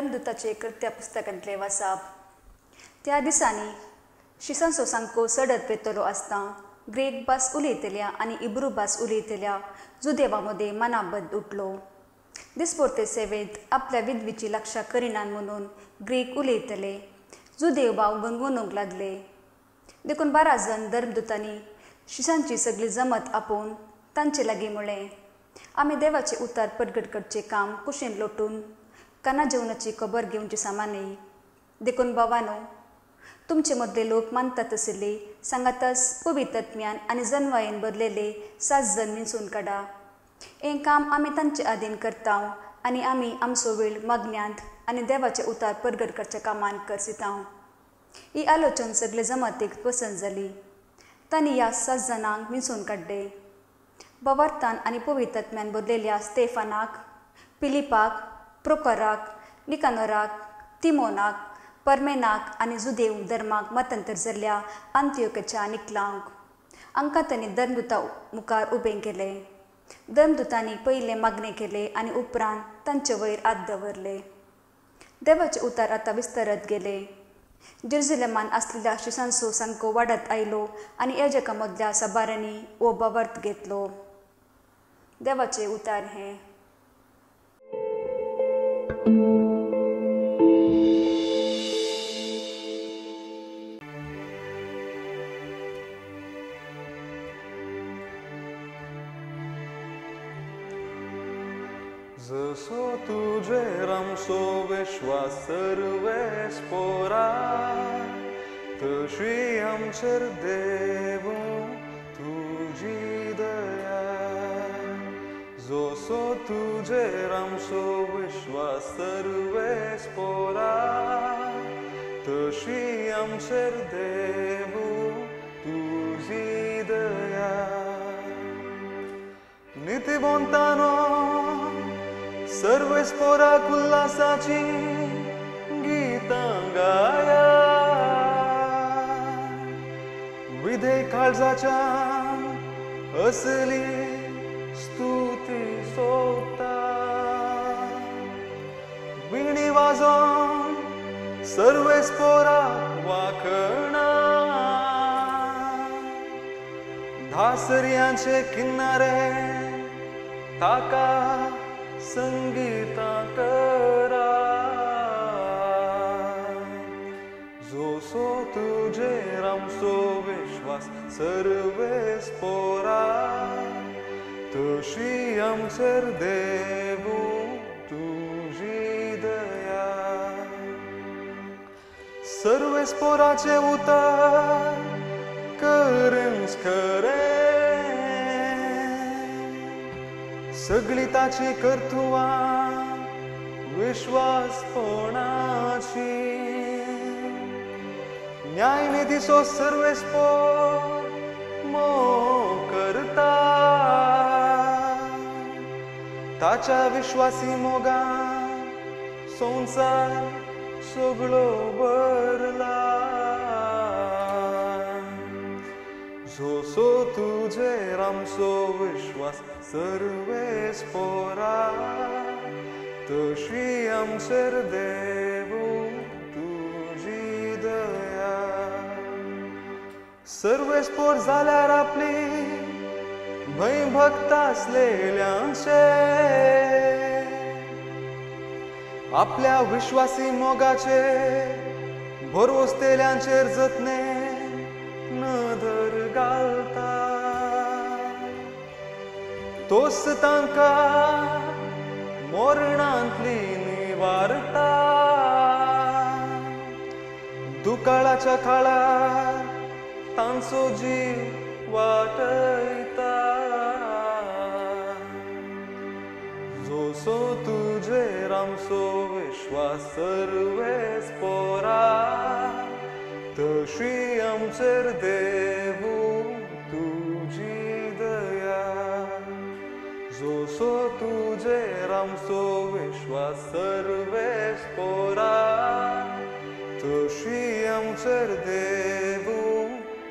धर्मदूताचे कृत्या पुस्तकांतले वासाप. त्या दिसांनी शिसांचो सामको सडत पेतलो आसता ग्रीक भास उलयतल्या आनी इब्रू भास उलयतल्या जुदेवा मदें मनाबद्द उठलो. दिसपोर्ते सेवेंत आपल्या विधवीची लक्षां करिनात म्हणून ग्रीक उलयतले जुदेव भाव गणगणूंक लागले. देखून 12 जण धर्मदूतांनी शिसांची सगळी जमत आपोवन तांचे लागीं म्हळें, आमी देवाचें उतार परगट करचें काम कुशीन लोटून काना जेवणाची खबर घेवची सामान न्ही. देखून भावानो, तुमचे मदले लोक मानतात आशिल्ले सांगातच पवित्रत्म्यान आनी जनवायेन बदलेले 7 जण विंचून काडा. हें काम आमी तांचे आदीन करता आनी आमी आमचो वेळ मागण्यांत आनी देवाचें उतार परगट करच्या कामांत करसिता. ही आलोचन सगळे जमातीक पसंत जाली. तांणी ह्या 7 जाणांक विंचून काडले. बवार्थान आनी पवित्रत्म्यान बदलेल्या स्टेफानाक, पिलिपाक, प्रोकराक, निकानोराक, तिमोनाक, परमेनाक आनी जुदेव धर्माक मतांतर जाल्ल्या आंतियोकाच्या निकलांक हांकां तांणी धर्मदूता मुखार उबें केलें. धर्मदूतांनी पयलें मागणें केलें आनी उपरांत तांचे वयर हात दवरले. देवाचें उतार आतां विस्तारत गेले. जेरुजलेमान आसलेल्या शिसांचो सामको वाडत आयलो आनी याजकां मदल्या साबारांनी हो भावार्थ घेतलो. देवाचें उतार हें. जसो तुजेर आमचो विश्वास सर्वेस पोरा, तशी आमचेर देव तुजी दया. जसो तुजेर आमचो विश्वास सर्वेस पोरा, तशी आमचेर देव तुजी दया. नितीवंतानो सर्वेस पोराक उल्हासाची गीतां गाया, विधेय काळजाच्या असली स्तुती सोदता. विणी वाजोवन सर्वेस पोराक वाखणा, धासर्यांचे किनारे ताका संगीता करा. जसो तुजेर आमचो विश्वास सर्वेस पोरा, तशी आमचेर देव तुजी दया. सर्वेस पोराचें उतर करेंच खरें, सगळी ताची कर्तुवां विश्वासपणाची. न्यायनिधीचो सर्वेस पोर मोग करता, ताच्या विश्वासी मोगान संवसार सगळो भरला. जसो तुजेर आमचो विश्वास सर्वेस पोरा, तशी आमचेर देव तुजी दया. सर्वेस पोर जाल्यार आपली भंय भक्त आसलेल्यांचे आपल्या विश्वासी मोगाचे भरवसतेल्यांचेर जतने नदर घालता. तोच तांकां मरणांतली निवारता, दुकाळाच्या काळार तांचो जीव वाटयता. जसो तुजेर आमचो विश्वास सर्वेस पोरा, तशी आमचेर देव तुजी दया. जसो तुजेर आमचो विश्वास सर्वेस पोरा, तशी आमचेर देव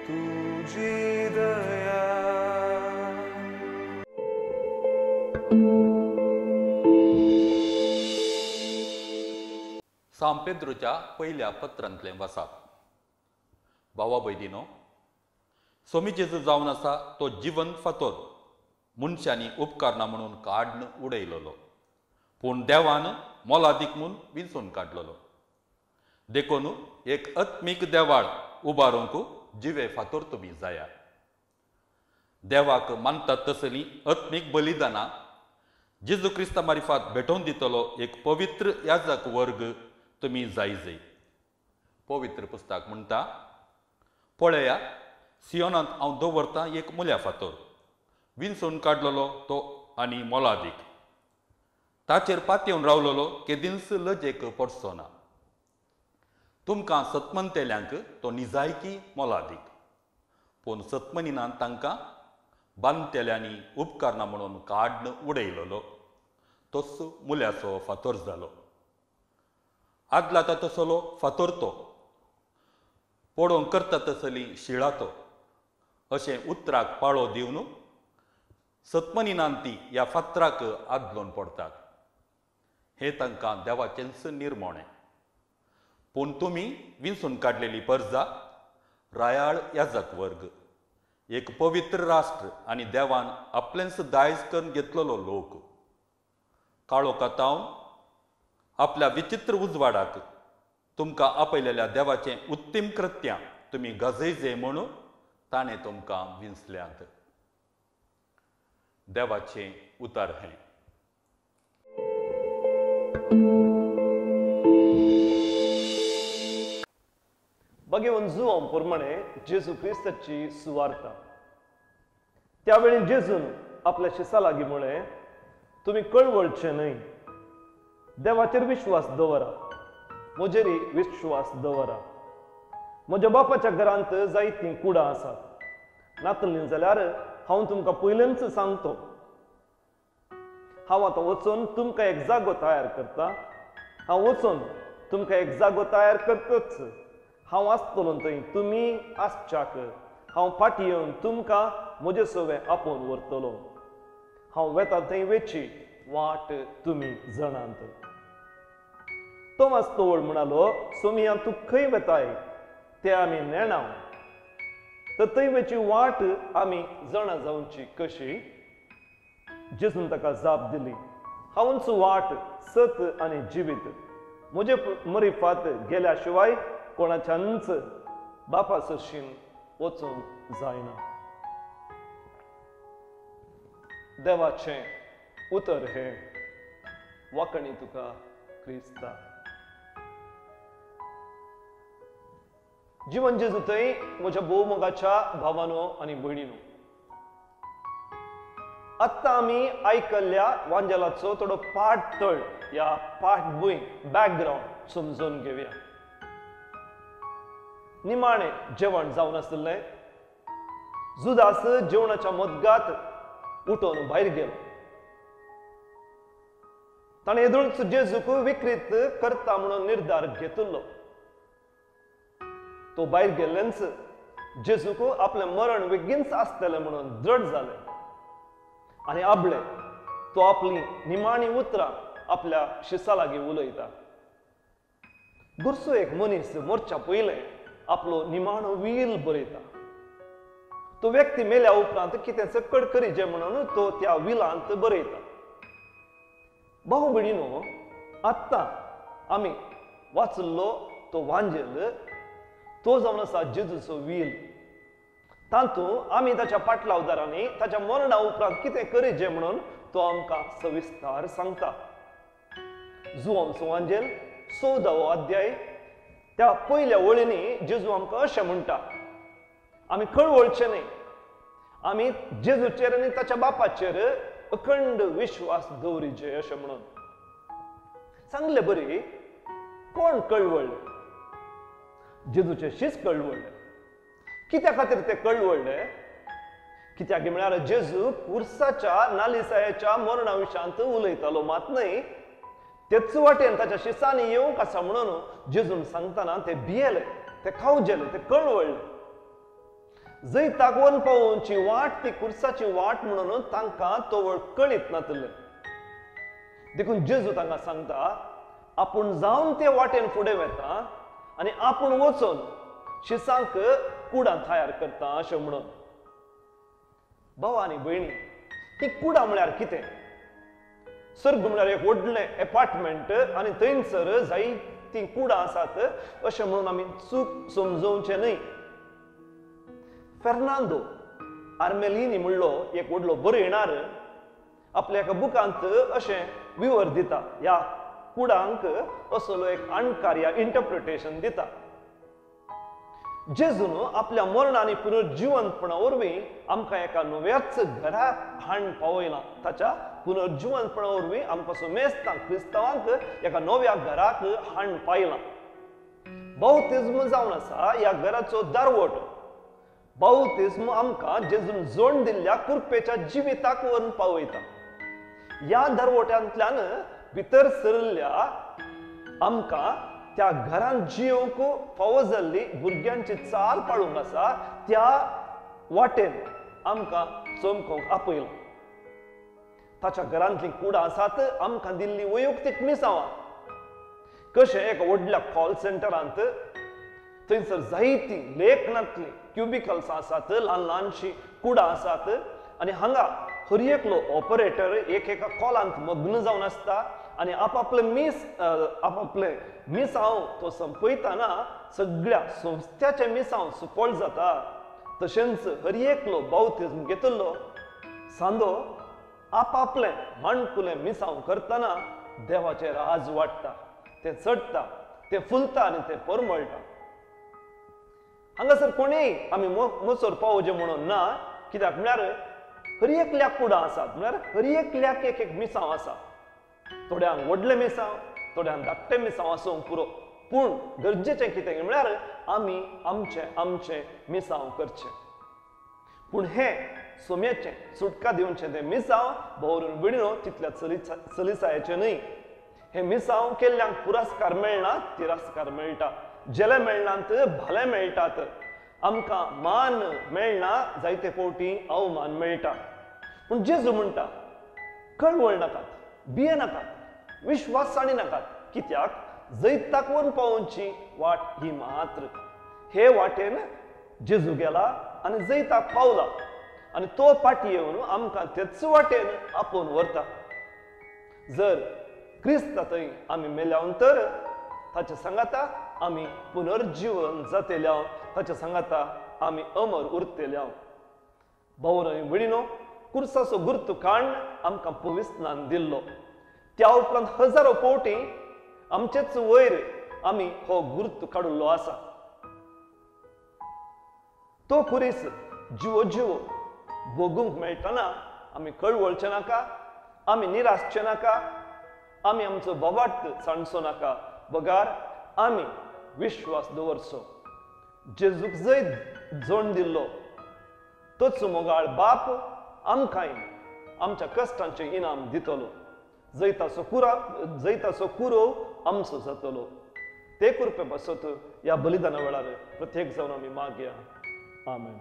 तुजी दया. सांत पेद्रूच्या पयल्या पत्रांतलें वाचाप. भावा भयणीनो, सोमी जेजू जावन आसा तो जिवंत फातोर मनशांनी उपकारना म्हणून काडून उडयलेलो, पूण देवान मोलादीक म्हूण विंचून काडलेलो. देखून एक आत्मीक देवाळ उबारूंक जिवे फातोर तुमी जाया. देवाक मानतात तसलीं आत्मीक बलिदानां जेजू क्रिस्ता मारिफात भेटोवन दितलो एक पवित्र याजक वर्ग तुमी जायजय. पवित्र पुस्तक म्हणटा, पळया सियोनांत हांव दवरतां एक मुल्या फातोर, विंचून काडलेलो तो आनी मोलादीक, ताचेर पातयेवन रावलेलो केदींच लजेक पडचो ना. तुमकां सतमनतेल्यांक तो निजायकी मोलादीक, पूण सतमनीनान तांकां बांदतेल्यांनी उपकारना म्हणून काडून उडयलेलो तोच मुल्याचो फातोर जालो. आदला तसलो फातोर तो, पडोवंक करता तसली शिळा तो, अशें उतराक पाळो दिवन सतमनीनान ती ह्या फातराक आदलोवन पडटात. हें तांकां देवाचेंच निर्मोणें. पूण तुमी विंचून काडलेली परजा, रायाळ याजक वर्ग, एक पवित्र राष्ट्र आनी देवान आपलेंच दायज करून घेतलेलो लोक, काळोखांत आपल्या विचित्र उजवाडाक तुमकां आपयलेल्या देवाचें उत्तीम कृत्यां तुमी गाजयजे म्हणून ताणें तुमकां विंचल्यांत. देवाचें उतर हें. भगवान जुवां प्रमाणे जेजू क्रिस्ताची सुवार्ता. त्यावेळी जेजून आपल्या शिसा लागीं म्हळें, तुमी कळवळचे न्हय, देवाचेर विश्वास दवरा, म्हजेरय विश्वास दवरा. म्हज्या बापाच्या घरांत जायतीं कुडां आसात, नातलीं जाल्यार हांव तुमकां पयलेंच सांगतो. हांव आतां वचून तुमकां एक जागो तयार करता. हांव वचून तुमकां एक जागो तयार करतच हांव आसतलो थंय तुमी आसच्याक हांव फाटीं येवन तुमकां म्हजे सवें आपोवन व्हरतलो. हांव वेता थंय वेची वाट तुमी जाणात. तोमास तोवळ म्हणालो, सोमिया तूं खंय वेताय ते आमी नेणाव, तर थंय वेची वाट आमी जाणा जावची कशी? जेजून ताका जाप दिली, हांवूच वाट, सत आनी जिवीत. म्हजे मरिफात गेल्या शिवाय कोणाच्यानच बापा सरशीन वचूंक जायना. देवाचें उतर हें. वाकणी तुका क्रिस्ता. जिवन जेजू थंय म्हज्या भोवमोगाच्या भावानो आनी भयणीनो, आत्तां आमी आयकल्ल्या वांजेलाचो थोडो पाठतळ या पाठभूंय बॅकग्रावंड समजून घेवया. निमाणें जेवण जावन आशिल्लें. जुदास जेवणाच्या मदगात उठोवन भायर गेलो. ताणें येदोळच जेजूक विक्रीत करता म्हणून निर्धार घेतिल्लो. तो भायर गेल्लेंच जेजूक आपलें मरण बेगीनच आसतलें म्हणून दृढ जालें आनी आबळे तो आपली निमाणी उतरां आपल्या शिसा लागीं उलयता. गुरसो एक मनीस मोर्चा पयलें आपलो निमाणो वील बरयता. तो व्यक्ती मेल्या उपरांत कितें चकड करीजे म्हणून तो त्या विलांत बरयता. भाऊ भयणीनो, आत्तां आमी वाचिल्लो तो वांजेल तो जावन आसा जेजूचो वील. तातूंत आमी ताच्या पाटलावदारांनी ताच्या मरणा उपरांत कितें करीजे म्हणून तो आमकां सविस्तार सांगता. जुवांचो वांजेल 14वो अध्याय त्या पयल्या वळींनी जेजू आमकां अशें म्हणटा, आमी कळवळचे न्हय, आमी जेजूचेर आनी ताच्या बापाचेर अखंड विश्वास दवरीचे अशें म्हणून सांगले. बरी कोण कळवळ्ळे? जेजूचे शीस कळवळ्ळे. कित्या खातीर ते कळवळ्ळे? कित्याक म्हळ्यार जेजू कुर्साच्या नालिसायाच्या मरणा विशांत उलयतालो मात न्हय, तेच वाटेन ताच्या शिसांनी येवंक आसा म्हणून जेजून सांगतना ते भियेले, ते खावजेले, ते कळवळ्ळे. जैताक वन पावोवची वाट ती कुर्साची वाट म्हणून तांकां तवळ कळीत नातले. देखून जेजू तांकां सांगता, आपूण जावन ते वाटेन फुडें वता आनी आपूण वचून शिसांक कुडां तयार करता अशें म्हणून. भाव आनी भयणी, ती कुडां म्हळ्यार कितें? सर्ग म्हळ्यार एक व्हडलें एपार्टमेंट आनी थंयसर जायतीं कुडां आसात अशें म्हणून आमी चूक समजोवचें न्हय. फेर्नांदो आर्मेलिनी म्हणलो एक व्हडलो बरयणार आपल्या एका बुकांत अशें विवर दिता, ह्या कुडांक असलो एक अणकार या इंटरप्रिटेशन दिता. जेजून आपल्या मरण आनी पुनर्जिवंतपणा वरवीं आमकां एका नव्याच घराक हाण पावयलां. ताच्या पुनर्जिवंतपणा वरवीं आमकां समेस्तांक क्रिस्तांवांक एका नव्या घराक हाण पायलां. बाउतिज्म जावन आसा ह्या घराचो दारवट. बाउतिज्म आमकां जेजून जोड दिल्ल्या कृपेच्या जिविताक व्हरून पावयता. ह्या दरवट्यांतल्यान भितर सरिल्ल्या आमकां त्या घरांत जियोवंक फावो जाल्ली भुरग्यांची चाल पाळूंक आसा त्या वाटेन आमकां चमकोवंक आपयलां. ताच्या घरांतलीं कुडां आसात आमकां दिल्ली वैयक्तीक मिसांवां. कशें एका व्हडल्या कॉल सेंटरांत थंयसर जायतीं लेखनांतलीं क्युबिकल्सां आसात, ल्हान ल्हानशीं कुडां आसात आनी हांगा हर एकलो ऑपरेटर एक एका कॉलांत मग्न जावन आसता आनी आपापले मिसांव तो संपयतना सगळ्या संस्थ्याचें मिसांव सुफळ जाता. तशेंच हर एकलो बाउतिज्म घेतिल्लो सांदो आपापलें माणकुलें मिसांव करतना देवाचें राज वाडटा, तें चडटा, तें फुलता आनी तें परमळटा. हांगासर कोणूय आमी मोसोर पावोवचें म्हणून ना, कित्याक म्हळ्यार हर एकल्याक कुडां आसात, म्हळ्यार हर एकल्याक एक एक मिसांव आसा. थोड्यांक व्हडलें मिसांव, थोड्यांक धाकटें मिसांव आसूंक पुरो, पूण गरजेचें कितें म्हळ्यार आमी आमचें आमचें मिसांव करचें. पूण हें सोम्याचें सुटका दिवचें तें मिसांव भोवरून विणो तितल्या चलिसायेचें न्हय. हें मिसांव केल्ल्यांक पुरस्कार मेळना, तिरस्कार मेळटा, जेले मेळनात भाले मेळटात, आमकां मान मेळना, जायते फावटी अवमान मेळटा. पूण जेजू म्हणटा, कळवळ नाकात, भिये नाकात, विश्वास सांडी नाकात, कित्याक जैताक व्हरून पावोवची वाट ही मात्र. हे वाटेन जेजू गेला आनी जैताक पावला आनी तो फाटी येवन आमकां तेच वाटेन आपोवन व्हरता. जर क्रिस्ता थंय आमी मेल्या तर ताच्या सांगाता आमी पुनर्जीवन जातेल्या, ताच्या सांगाता आमी अमर उरतेल्या. भाव आनी भयणीनो, कुर्साचो गुर्तू काण आमकां पविस्नान दिल्लो. त्या उपरांत हजारो फावटी आमचेच वयर आमी हो गुर्तू काडिल्लो आसा. तो खुरीस जिवो जिवो भोगूंक मेळटना आमी कळवळचे नाका, आमी निराशचे नाका, आमी आमचो बोबाट सांडचो नाका, बगार आमी विश्वास दवरचो. जेजूक जैत जोड दिल्लो तोच मोगाळ बाप आमकांय आमच्या कश्टांचें इनाम दितलो. जैताचो कुरो आमचो जातलो. ते कृपे पासत ह्या बलिदाना वेळार प्रत्येक जावन आमी मागया. आमेन.